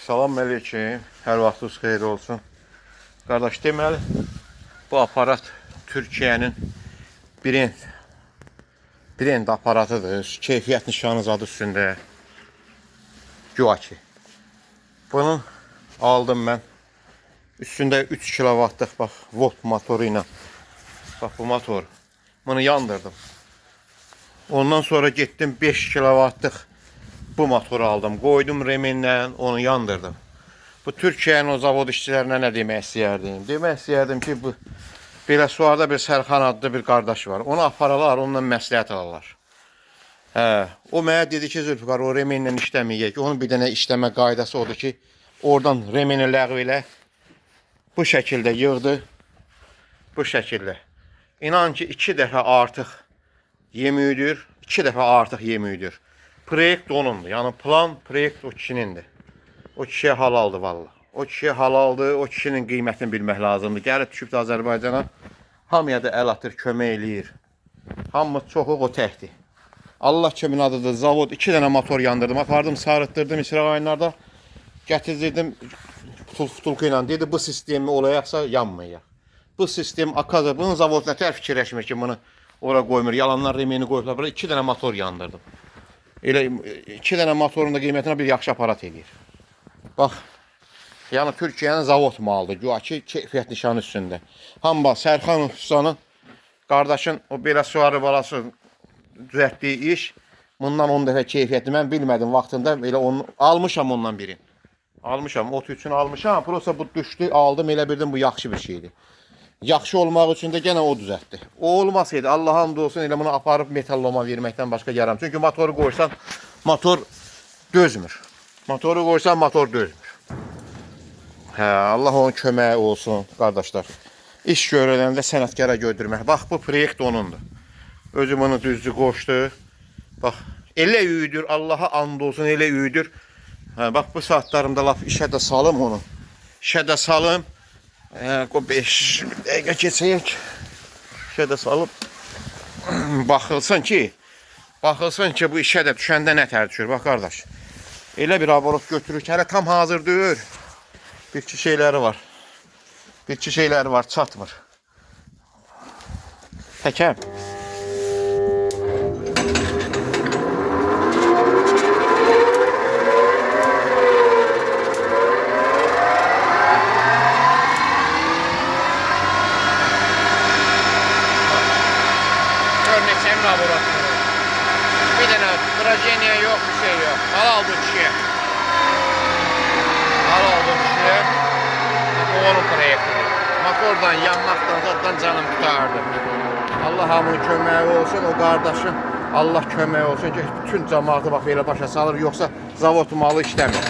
Salam aleyküm. Hər vaxtınız xeyir olsun. Qardaş, deməli bu aparat Türkiyənin brend aparatıdır. Keyfiyyət nişanı zadı üstündə. Güya ki. Bunun aldım mən. Üstündə 3 kilovatlıq bax volt motoru ilə. Bax bu motor. Bunu yandırdım. Ondan sonra getdim 5 kilovatlıq bu motoru aldım. Qoydum remenlə onu yandırdım. Bu Türkiyənin o zavod işçilərinə nə demək istəyərdim? Demək istəyərdim ki, bu belə suarda bir Sərxan adlı bir qardaş var. Onu aparalar, onunla məsləhət alarlar. Hə, o mənə dedi ki, Zülfüqar, o remenlə işləməyək. Onun bir dənə işləmə qaydası odur ki, oradan remeni ləğv elə. Bu şəkildə yığdı. Bu şəkildə. İnan ki, 2 dəfə artıq yemüyüdür. 2 dəfə artıq yemüyüdür. Proyekt onundur. Yəni plan, proyekt o kişinindir. O kişiyə halaldır valla. O kişiyə halaldır. O kişinin qiymətini bilmək lazımdır. Gəlib düşübdür Azərbaycana. Hamıya da əl atır, kömək eləyir. Hamımız çoxuq, o təkdir. Allah kimin adıdır. Zavod 2 dənə motor yandırdım. Apardım, sarıtdırdım İsrail. Gətirdim futulku ilə. Dedi bu sistemi olayaqsa yanmayaq. Bu sistem akaza, bunun zavod nətər fikirləşmir ki, bunu ora qoymur. Yalanlar remeni qoyublar. Bura 2 dənə motor yandırdım. Elə 2 dənə motorun da qiymətinə bir yaxşı aparat eləyir. Bax, yəni Türkiyənin zavod malıdır. Güya ki, keyfiyyət nişanı üstündə. Hamba Sərxan Ustanın qardaşın o belə suarı balası düzəltdiyi iş bundan 10 dəfə keyfiyyətli. Mən bilmədim vaxtında elə onu almışam ondan birini. Almışam, ot üçün almışam. Prosta bu düşdü, aldım, elə bildim bu yaxşı bir şeydir. Yaxşı olmaq üçün də gənə o düzəltdi. O olmasaydı Allaha and olsun elə bunu aparıb metalloma verməkdən başqa yaram. Çünki motoru qoysan motor dözmür. Motoru qoysan motor dözmür. Hə, Allah onun köməyi olsun qardaşlar. İş görəndə sənətkara gördürmək. Bax bu proyekt onundur. Özü bunu düzdü qoşdu. Bax elə üyüdür, Allaha and olsun elə üyüdür. Hə, bax bu saatlarımda lap işə də salım onu. İşə də salım. Hə, qoy 5 dəqiqə keçək. İşə də salıb baxılsın ki, bu işə də düşəndə nə tər düşür. Bax qardaş. Elə bir aborot götürür ki, hələ tam hazır deyil. Bir iki şeyləri var. Bir iki şeyləri var, çatmır. Təkəm. Gör neçəmin aborotunu. Bir dənə drajeniya yox, bir şey yox. Halaldır kişiyə. Halaldır kişiyə. O onun proyektidir. Motordan, yanmaqdan, zaddan canım qurtardı. Allah hamının köməyi olsun, o qardaşın Allah köməyi olsun ki, bütün cəmaatı bax belə başa salır, yoxsa zavod malı işləmir.